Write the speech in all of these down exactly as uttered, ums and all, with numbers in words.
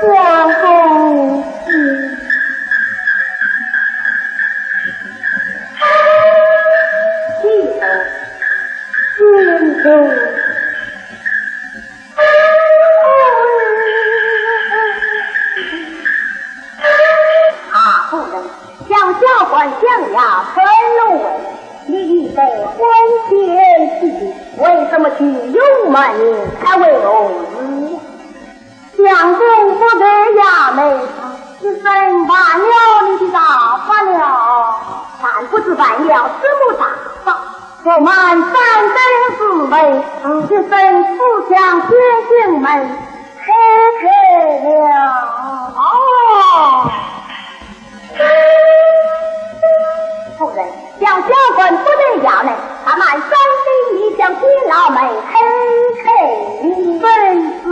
相公。啊，夫人，想下官相爷陈龙文，你已在婚前之地，为什么去幽门？他为何事？相公不在衙门，是谁办了你的大法了？但不知办了什么大法？我们三等侍卫，只身赴向天津门，开开了。哦。 夫人，想下官不在衙门，他们三等已向监牢门开开了。真是。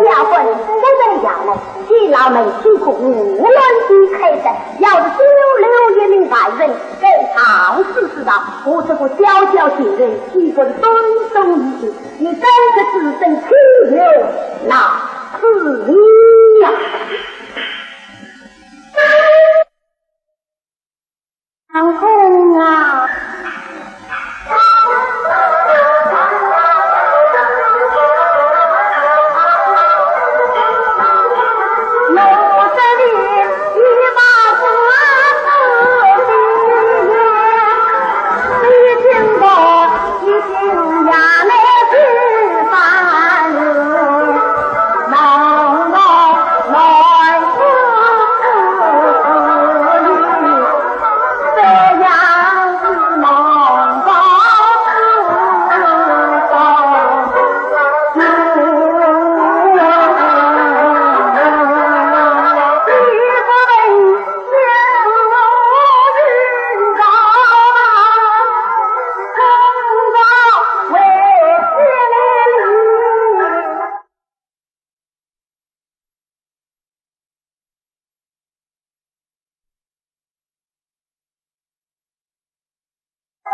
下官不在衙门，监牢门是个无人的开着，要是只有留一名犯人在堂之上，我这个小小贱人，岂不是分送一去？ 你真是自尊清流，那是你呀！相公啊！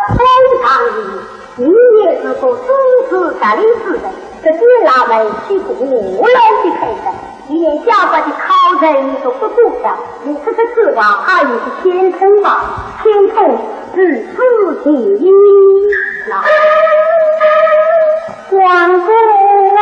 通常以你也是个知书达理之人，这监牢门岂不无人的开着？你连下官的考人都不顾的，你这个指望还有个天通吗？天通是知己。那相公啊！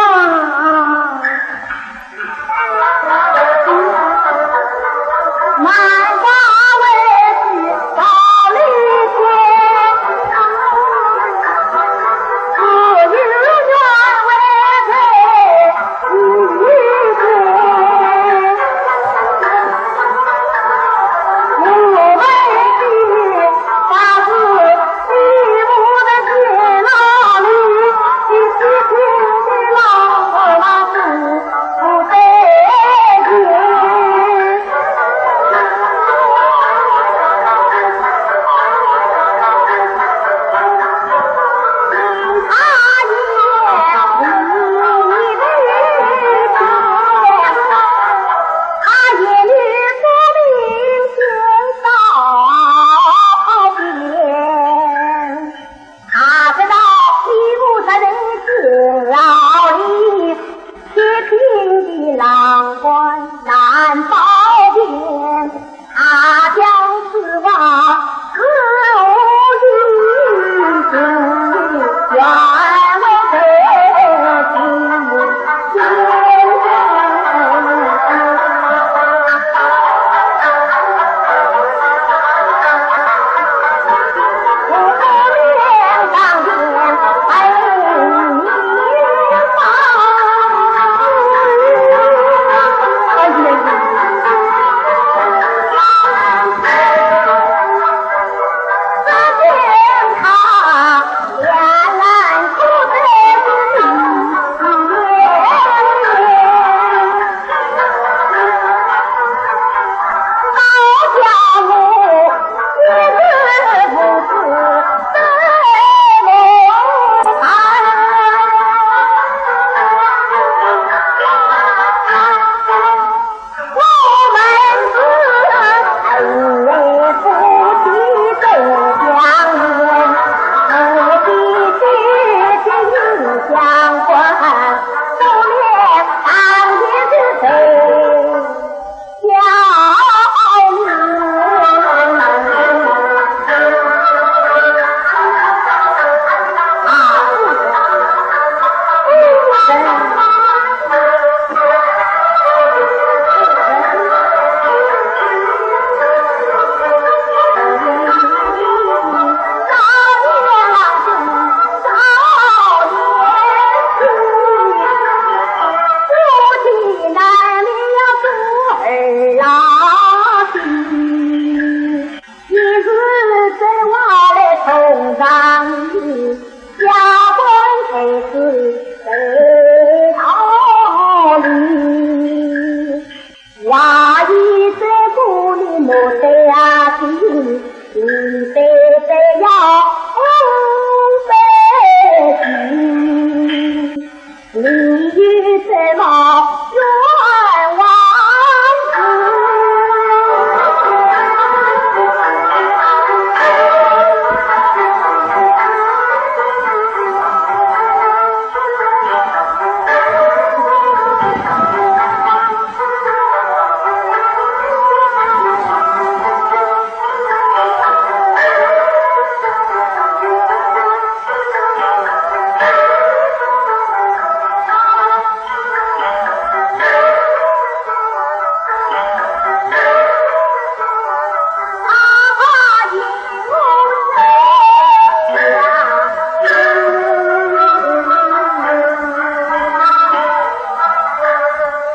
他知道一无所能之劳力，七品的郎官难保全，他将死亡，可无一人。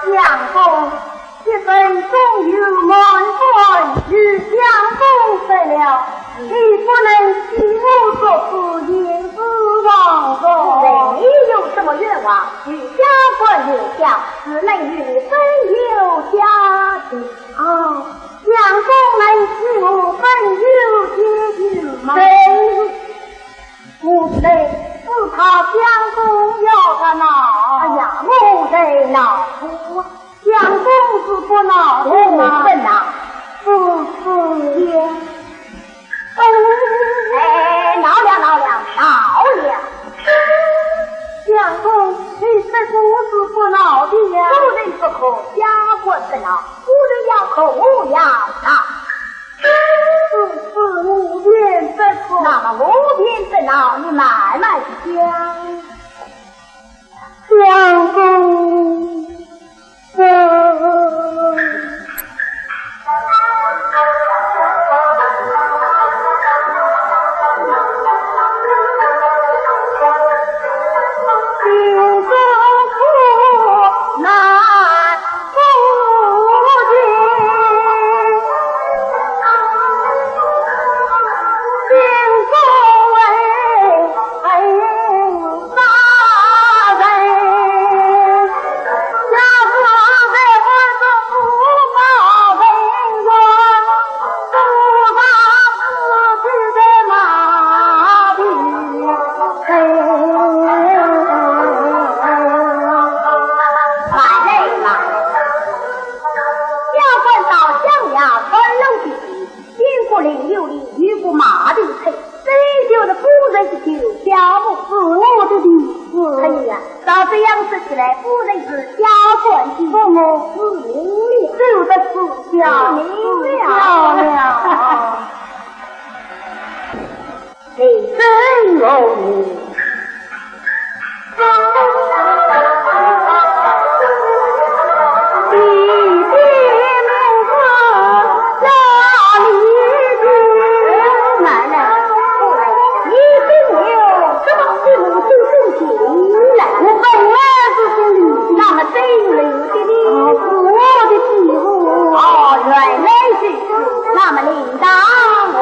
相公，这杯中有满满，与相公喝了，你不能替我做主，也是枉然。没有什么冤枉，与家官有家，只能与你分忧家庭。哦，相公能替我分忧家庭吗？对，我不能，只怕相公要他恼。哎呀，我在恼火。 相公是不恼的吗？我不恼。不是也。哎，恼了，恼了，恼了。相公，你说我是不恼的呀？夫人不可，家官不恼，夫人要可，我要恼。是，是，我便不可。那么我便不恼，你慢慢想。 相公。慢来嘛，家官到襄阳，二楼的地，边国另有里，有个马蹄车，这就是夫人的旧家屋。是我的地址。哎呀，照这样说起来，夫人是家官的。不，我是名流。这个是家，名流。漂亮。 奶奶，你跟我这么父母之命进来，我本来是跟你，那么这一楼的呢？哦，是我的地方。哦，原来是 那么领当我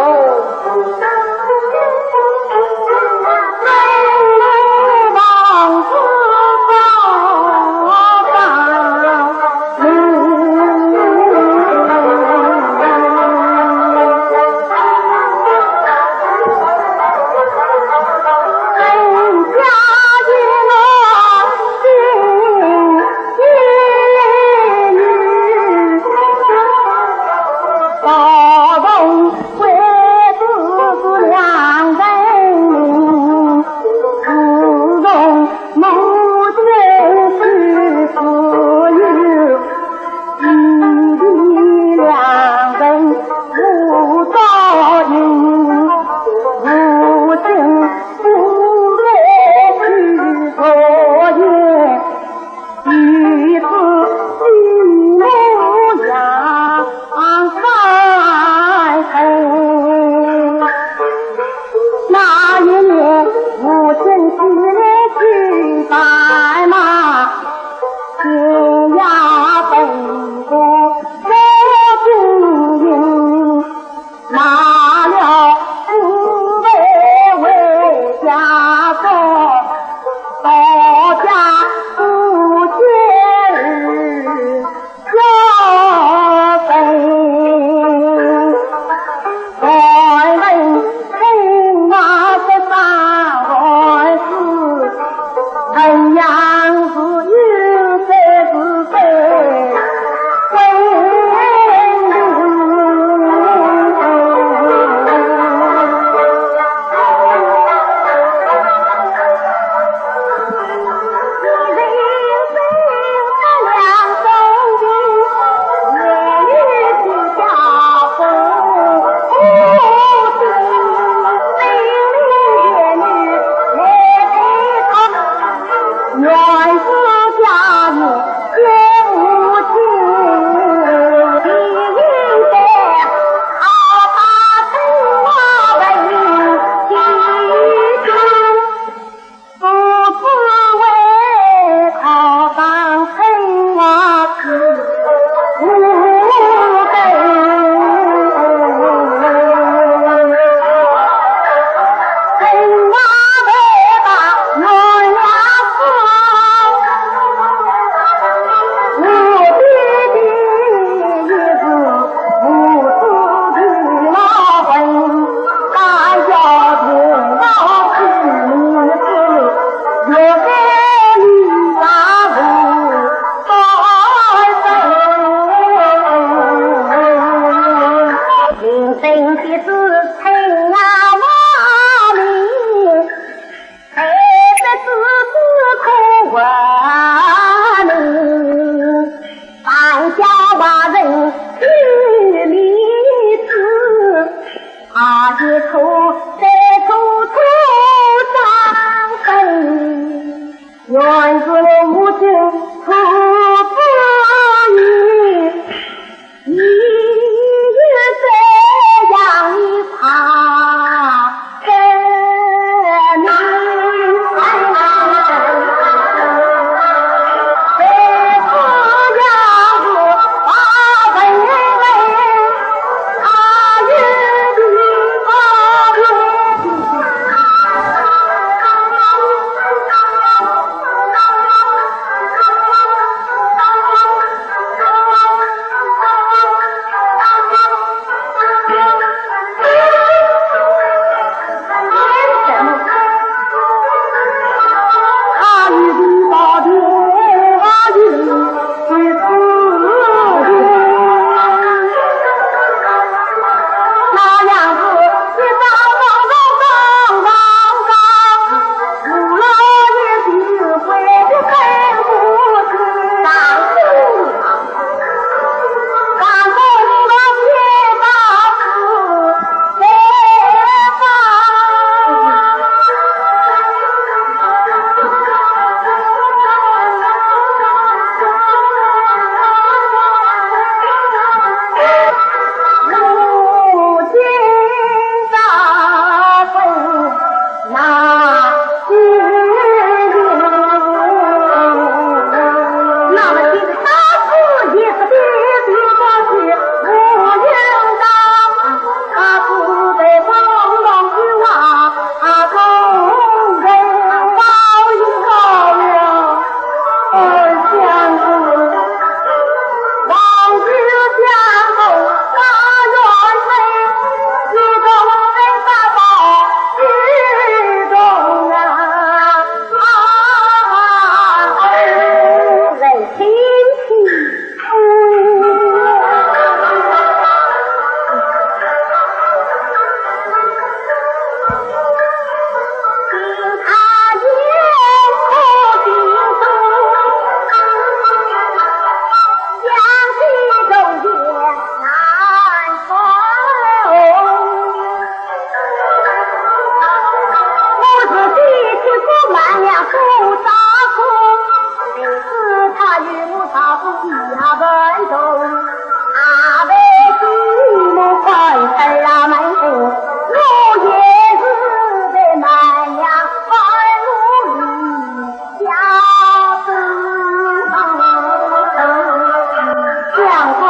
相公，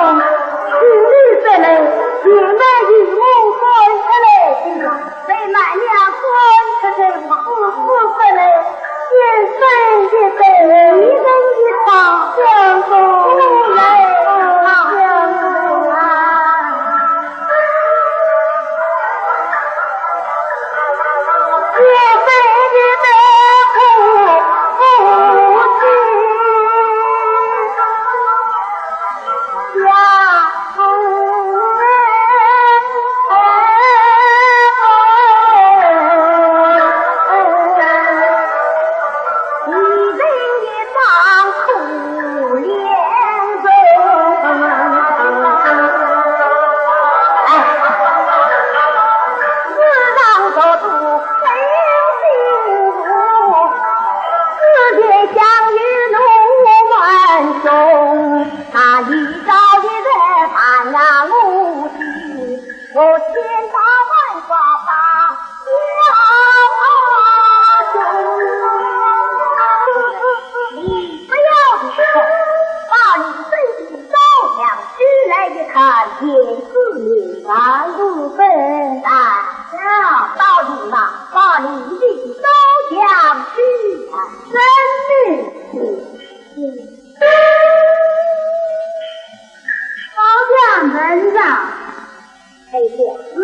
请你说来，你们与我说出来，被俺娘赶出去，我不说来，先生一等，一人一场，相公，来，相公啊。你不要去看，把你身体照亮，起来一看，也是你。难不成？难了，倒是那把你的照亮去啊。真的是。包相人啊， 哎呀，是，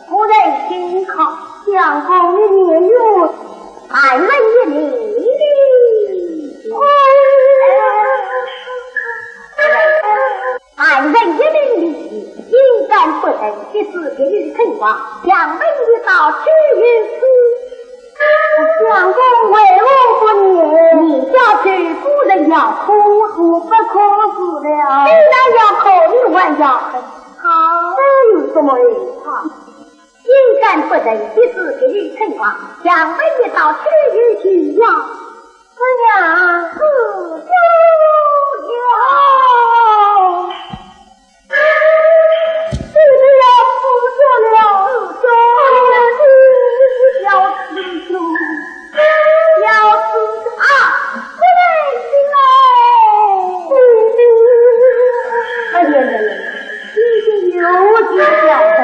夫人请看。相公，你年幼，寒冷一命。哦，寒冷一命哩，阴干不成，即使别有春光，想问一道去于此。相公为何不念？你下去，夫人要哭，我不哭死了。虽然要哭，你还要哭。 这有什么用啊？阴干不成，即使别有春光，想问一道去与否呀。哎呀，是，是，是。 弟弟要死绝了，死绝了，要死绝了，要死绝了啊！不能行了。哎呀呀呀，弟弟有点小疼，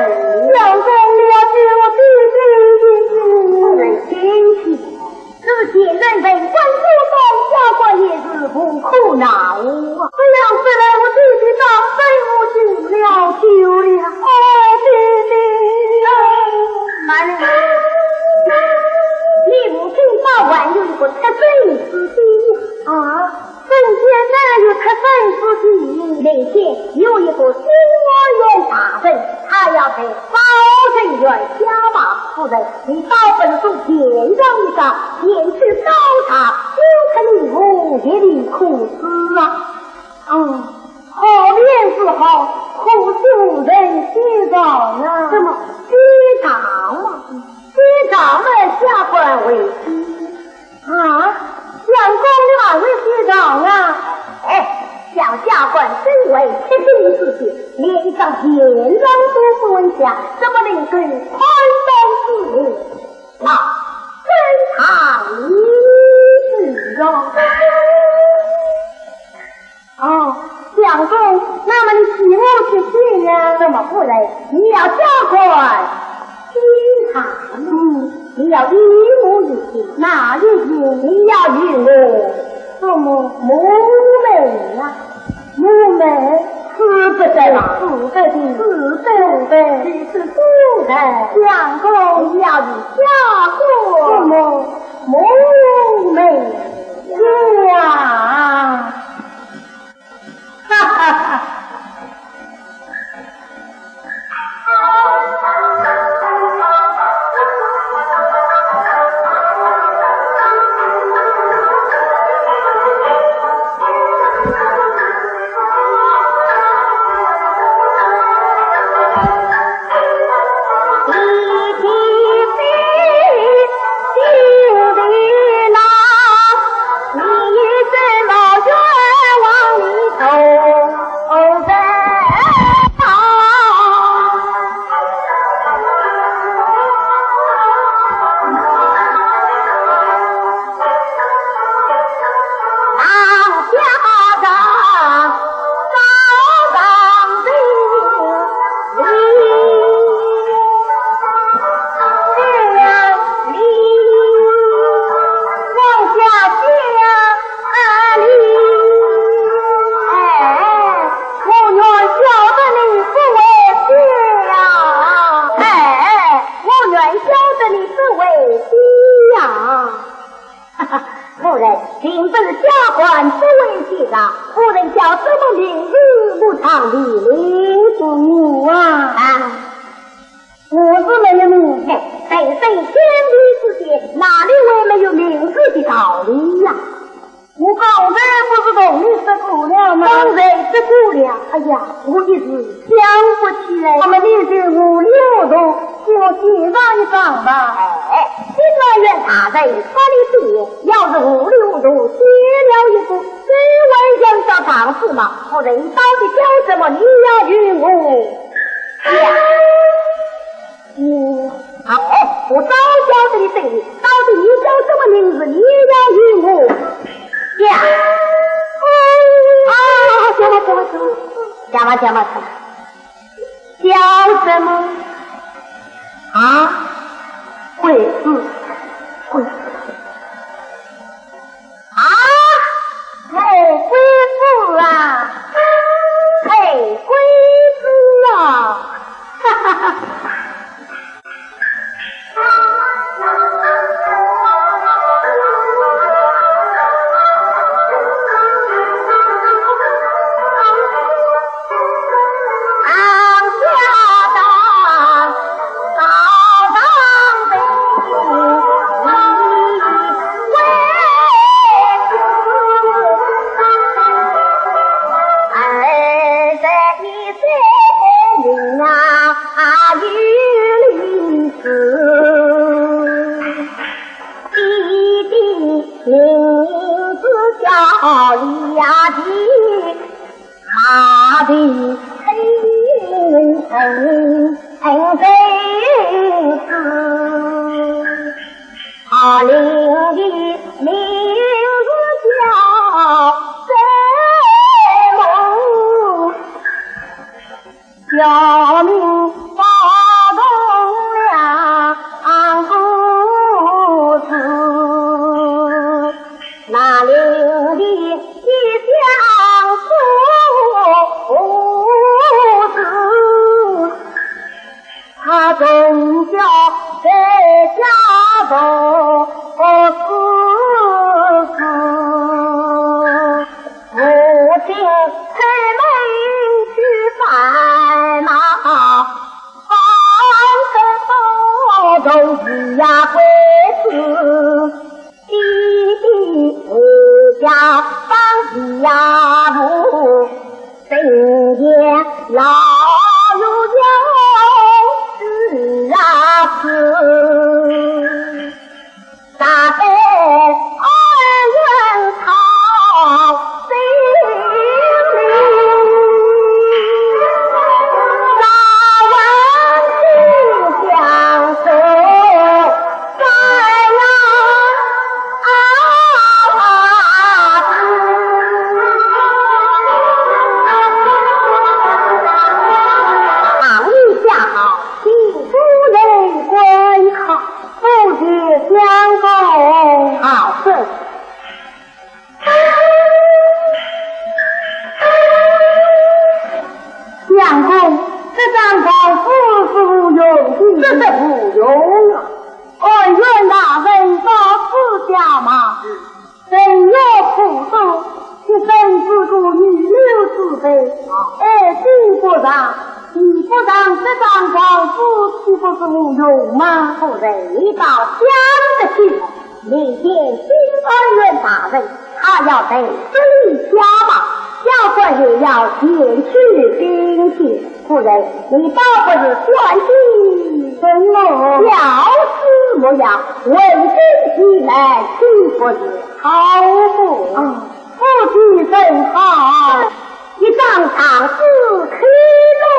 小疼了，我弟弟已经不能行起。 是前人文官做官，下官也是无可奈何。这样说来，我弟弟当真无情了，丢了。哦，弟弟啊！慢了，你父亲早还有一个出生之地啊。 本县哪有出生之地？内县有一个新安县大人，他要在保正县下拜。夫人，你到本所见上一遭，前去告状，有可你无一例可知啊。哦，好便是好，可是无人见状啊。怎么？见状嘛，见状嘛，下官回去。 啊，相公，你还未见状啊？哎，小下官身为七品之官，连一张见状都不会下，怎么能够判断是非？那真堂之状。 哦，相公，那么你替我去见呀？怎么不来？你要下官去看，嗯，你要与我一起。哪一起？你要与我做么？谋媒呀。谋媒？使不得了。使得的。使得的。你是夫人。相公，你要与下官做么？谋媒呀。 哈哈哈。哎，我原晓得你不会死呀。哎，我原晓得你不会死呀。 哈哈，夫人，平日下官不会写的，夫人叫什么名字？我常的名字啊。啊，我是没有名字。哎，在这天地之间，哪里会没有名字的道理呀？我刚才不是同你说过了吗？刚才说过了。哎呀，我一时 想不起来。那么你就糊里糊涂给我写上一状吧。哎，新安县大人，他的事业要是糊里糊涂写了一个，这还像得上数吗？夫人，你到底叫什么？你要与我讲。你，好，我早晓得你对的，到底你叫什么名字？你要与我讲。啊，讲吧，讲吧，讲吧。 讲吧，讲吧，讲吧。叫什么？啊？桂子，桂子。啊？哎，桂子啊，哎，桂子啊，哈哈哈。下地下地，嘿，嘿，嘿，嘿，嘿，啊，林的名字叫什么？ 小名报同梁公子，那林的一将公子，他从小在家读书。 父亲出门去赶马，放得多头皮呀归子，弟弟回家放皮呀布，人间老有有事啊事。 大悲恩人讨心灵，早晚去相送，在那啊。啊，你想好，请夫人观看。 夫人相公。好，是。相公，这张状是无用的。这是无用啊。按照大人到此下马，人要苦多， 一生只顾女流之辈，爱子不上，你不上这张状，夫妻不是无用吗？夫人，你倒想得清，明天新安院大人，他要在这里下马，小官也要前去禀见。 夫人，你倒不如专心什么？教书模样，为政提来，岂不是好么？啊，夫妻真好，一张状是开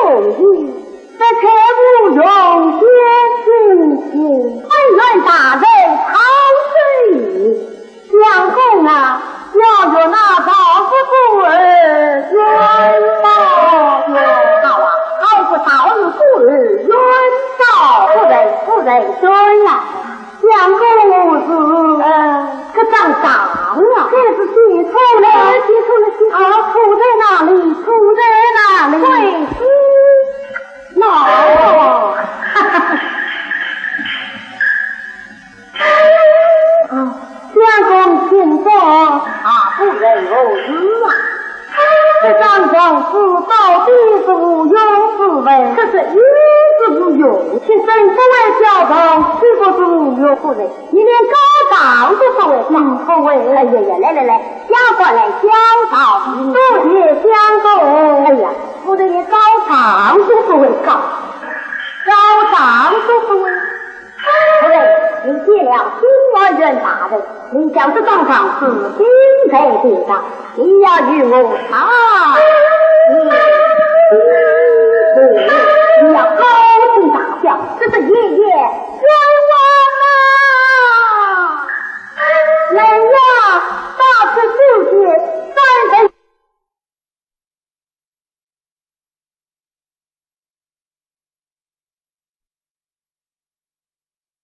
容易，这开无用先清清，恩人大人好生意。 相公啊，要与那赵府孤儿冤枉哟。好啊，好不好与孤儿冤枉。夫人，夫人，冤啊。相公，我是，呃，这张状啊，这是写错了。写错了，写错了。啊，错在哪里？错在哪里？对，是，那，哈哈。 啊，相公请坐。啊，夫人何事啊？这张状是到底是无用是为？这是也是无用。一生不为教堂，岂不是无用？夫人，你连告状都不会告。嗯，不会。哎呀呀，来来来，小官来教导。嗯。多谢相公。哎呀，夫人连告状都不会告，告状都不会。 夫人，你见了新安院大人，你将这张状是钉在地上，你要与我查。你，你要高声大叫，这是爷爷